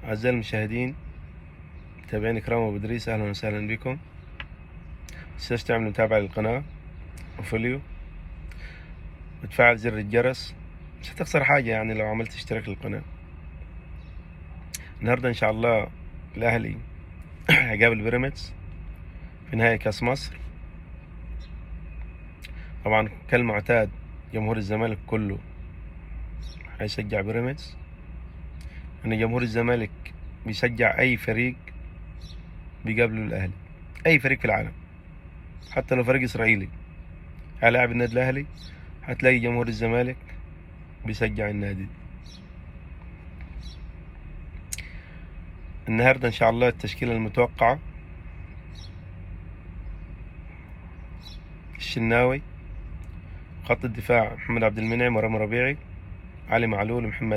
أعزائي المشاهدين متابعين كرام أبو إدريس، أهلا وسهلا بكم. متنساش تعمل متابعة للقناة وفوليو وتفعل زر الجرس، مش هتخسر حاجة يعني لو عملت اشتراك للقناة. النهاردة إن شاء الله الأهلي هيقابل بيراميدز في نهائي كأس مصر. طبعا كالمعتاد جمهور الزمالك كله هيشجع بيراميدز، ان جمهور الزمالك بيشجع اي فريق بيقابله الاهلي، اي فريق في العالم، حتى لو فريق اسرائيلي هيلاعب النادي الاهلي هتلاقي جمهور الزمالك بيشجع النادي. النهارده ان شاء الله التشكيلة المتوقعة: الشناوي، خط الدفاع محمد عبد المنعم ورامي ربيعي، علي معلول ومحمد